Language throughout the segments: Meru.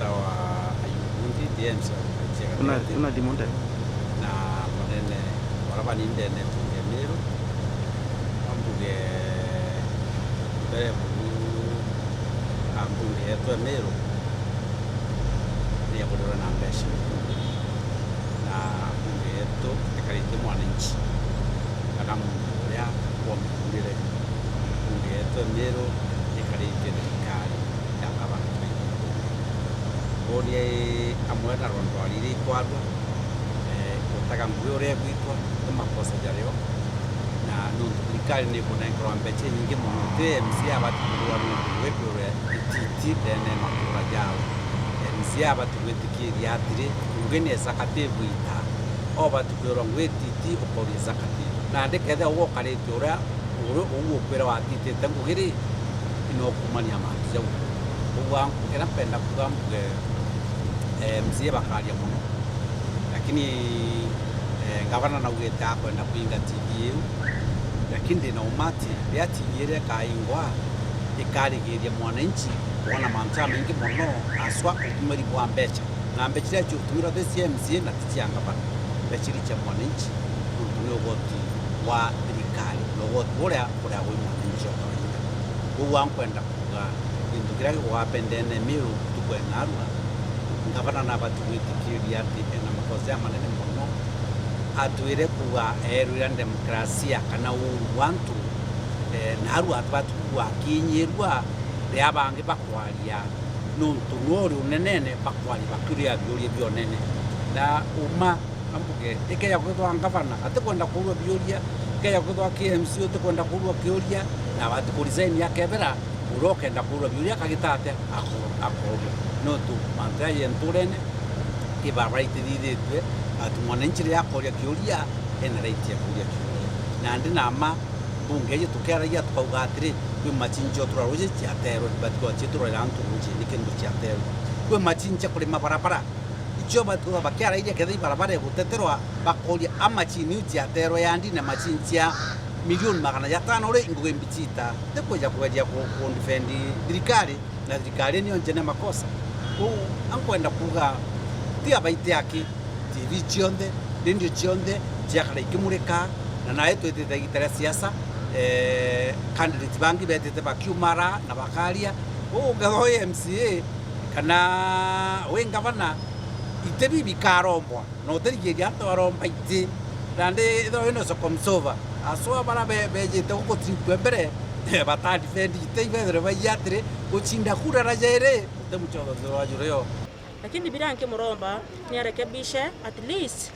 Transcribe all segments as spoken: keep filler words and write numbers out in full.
Wa Ayubu Ndi, D M C wa Kajiado Una, County. Una thimu nde? Na munene, bara bani ndene bunge Meru, ambuge mbere buru, a, mbunge yetu ya Meru ni yakurirwe na mbeca. Na mbunge yetu ikarite mwananchi, kana muntu uria womithurire. Mbunge yetu ya Meru ikarite thirikari ya gavana. Uuni amwe na rwendo rwa riri ikwarua, eh, gutaga ngugi uria igwitwa, ni makosa jario. Na nontu thirikari ni ikunenkerwa mbeca inyingi mono, ti M C A abati kuthurwa nontu ngugi kwirwe ititi ndene ya matura jao. M C A abati gwitikiria atiri, ngugi ni executive ita, obati kwirwa ngugi ititi ukoria executive. Nandi kethira ugwe ukarite uria uri uu ukwira watitite ngugi ri, ino kumania mantu jau. Koguo kira mpenda kuuga mbuge, eh, M C A bakaria mono, lakini, eh, ngavana naugite akwenda kuinga T V iu, lakini ndina uma ati riria T V iria ikaingwa, ikarigiria mwananchi kwona mantu jamaingi mono, aswa utumiri bwa mbeca. Na mbeca iria ciutumirwa ti cia M C A na ti cia ngavana, mbeca iria cia mwananchi, nontu ni ugoti bwa thirikari, na ugoti buria buria bwi mwananchi o kawaida. Koguo nkwenda kuuga gintu kiria gigwapendene Meru ntuku ya narua, ngavana nabati gwitikiria ati ena makosa jamanene mono, atwire kuuga eerwira demokrasia kana uuru bwa antu, eh, narua atibati kuuga akinyirua riria bangi bakwaria, nontu nwe uri unenene bakwaria bakiuria biuria bia unene. Na uma ambuge, ikeja kwithwa ngavana atikwenda kuurua biuria, ikeja kwithwa ki M C A utikwenda kuurua kiuria, na abati ku resign akebera, uria ukenda kuurua biuria akagita atia? Ako-, akoorua. Nontu mantu jaja nturene, ibarabara itithithitue, ati mwananchi riria akoria kiuria, ena right ya kuuria kiuria. Nandi na mma, mbunge iji tukiaragia tukauga atiri, kwi macini cia utura ruuji ciaterwe, ibati kwithwa ciiturwa ira antu ruuji, ni kintu ciaterwe. Kwi macini cia kurima barabara, icio bati kwithwa bakiarairia kethira ibarabara iguteterwa, bakoria a macini iu ciaterwe yandi na macini cia milioni magana jatano ri ngugi mbichita, ti kwija kweja ku, ku defend thirikari, na thirikari niyo njene makosa. Uu ankwenda kuuga ti abaiti aki, T V cionthe, radio cionthe ciakara ikimurika, na nae twitite igita ria siasa, eh, candidate bangi betite bakiumara na bakaria. Uu ungethwa wi M C A kana wi ngavana, iti biu bikarombwa, na utirigiria antu baromba iti. Nandi ethirwa wina ucokomsova, aswa bara be-, bejite gugutripwe mbere, batadefend iti, ibethire baiya atiri, gucinda kura na jairi, uti mucotho nthiro wa jurio. Lakini biria nkimuromba ni arekebishe at least.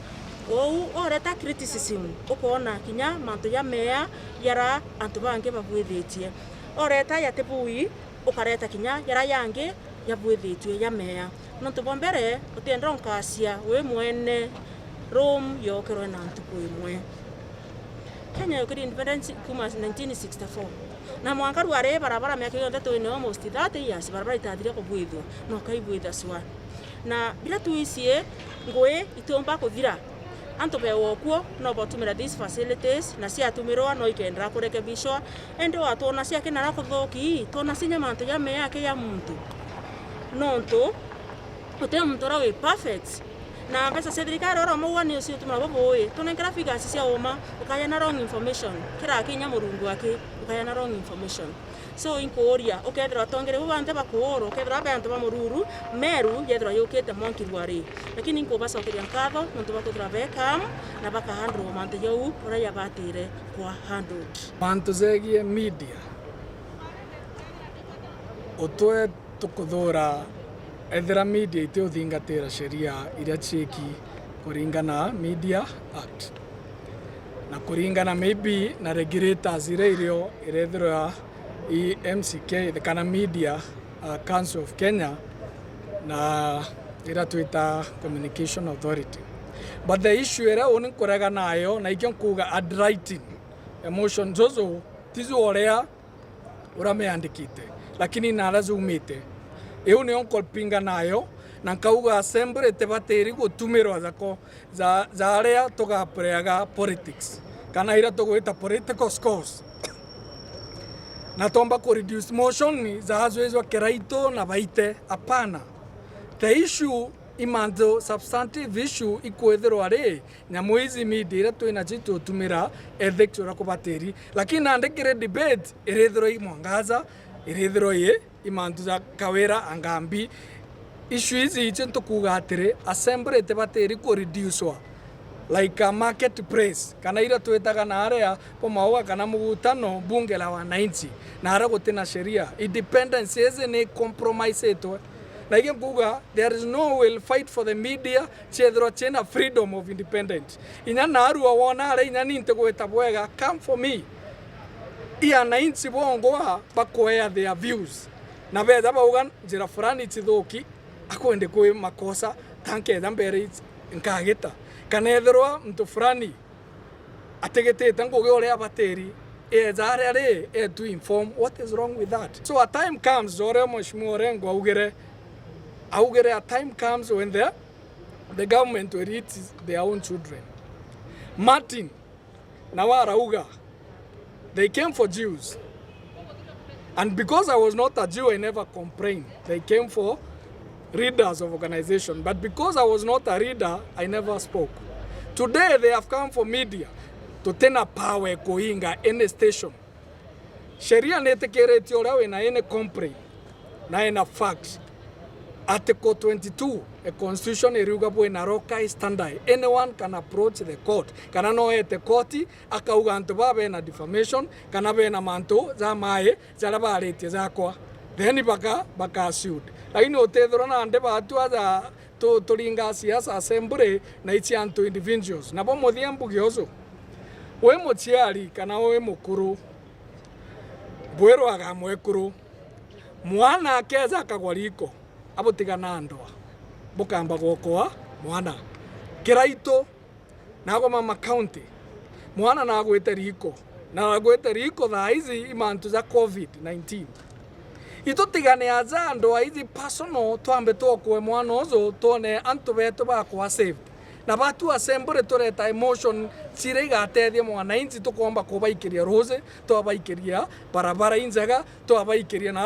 Uu oreta criticism, ukoona kinya mantu jamea jara antu bangi babwithitie. Oreta jatibui, ukareta kinya jara jangi jabwithitue jamea. Nontu bwa mbere, utienda unkacia wi mwene Rome yokerwe na ntuku imwe. Kenya yokire independence kuma nineteen sixty-four. Na mwanka rwari barabara miaka yonthe twine almost thirty years, barabara itathire kubwithua, na ukaibwitha swa. Na biria twicie, ngui itiumba kuthira. Antu bewa okuo no botumira these facilities, na ciatumirwa no ikendera kurekebishwa. Indi watwona ciakinara kuthuki, twona cinya mantu ja miaki ya muntu. Nontu uti muntu uria wi perfect. Na mbeca cia thirikari uria umauga ni ucio utumira bubui. Tunenkera figures cia uma, ukajana wrong information. Kira akinya Murungu aki, ukajana wrong information. So, inkuuria, ukethirwa atongeria bau banthe bakuurwa, ukethirwa be antu ba Mururu, Meru yethirwa yukite mwanki rwari. Lakini inkubacokeria nkatho nontu bwa kwithirwa be calm na baka handle mantu jau uria jabatire kwa handled. Mantu jegie media, utwe tukuthuura ethira media itiuthingatira sheria iria ciiki kuringana na Media Act, na kuringana maybe na regulators iria irio irethirwa i M C K, kana Media, uh, Council of Kenya, na iria twita Communication Authority. But the issue iria uni nkurega nayo, na ikio nkuuga ad lighting emotions, uju tiju uria uria meandikite, lakini naria jumite. Iu niyo nkupinga nayo, na nkauga assembly itibatiri gutumirwa jako ja, ja aria tugapureaga politics, kana iria tugwita political scores. Na twomba ku reduce motion ja ajwijwa Kiraitu na Baite, apana. The issue, imantu substantive issue ikwithirwa ri, nyamu ici media iria twina cio itutumira ethics uria kubatiri. Lakini nandi kiri debate irithirwa i mwangaza, irithirwa i imantu ja Kawira, Angambi. Issue ici icio ntukuuga atiri, assembly itibatiri ku reducewa like a market place, kana iria twitaga na aria bo mauga kana mugutano bunge la wananchi, na aria gutina sheria. Independence ici ni compromiseitwe. Na ingi nkuuga, there is no will fight for the media ciethirwa ciina freedom of independent. Inya narua wona aria inya ni ntigwita bwega, come for me. I ananchi bongwa bakwea their views. Na beja bauga njira fulani itithuki, akwende kwi makosa, ta nkeja mbere nkagita. Kana ethirwa muntu fulani atigitite ngugi uria abatiri, eja aria ri, e to inform, what is wrong with that? So a time comes, uria Mheshimiwa Orengo augire, augire a time comes when the, the government will eat their own children. Martin, nawe arauga, they came for Jews. And because I was not a Jew, I never complained. They came for leaders of organization. But because I was not a leader, I never spoke. Today, they have come for media. Tutina power kuinga any station. Sheria nitikiritie uria wina any complaint na ena fact. Article twenty-two, a constitution iriuga bwina locus standi. Anyone can approach the court. Kana no ete koti, akauga antu baa bena defamation, kana bena mantu ja mai, jaria baritie jakwa. Then baka, baka sued. Lakini utethirwa nandi batu aja tu-, turinga siasa assembly na ici antu individuals. Nabo muthia mbuge uju. Wi muciari kana wi mukuru, bwirwaga mwekuru, mwana akeja akagwa riko, abutiga na ndoa, bukamba gwokoa mwana. Kiraitu, nagwa Mama County, mwana nagwite riko, na agwite riko thaa ici i mantu ja covid nineteen. Itutigane aja ndoa ici personal, twambe twokoe mwana uju, twone antu betu bakwa saved. Na batu assembly tureta emotion ciria igatethia mwananchi, tukomba kubaikiria ruuji, twabaikiria barabara injega, twabaikiria na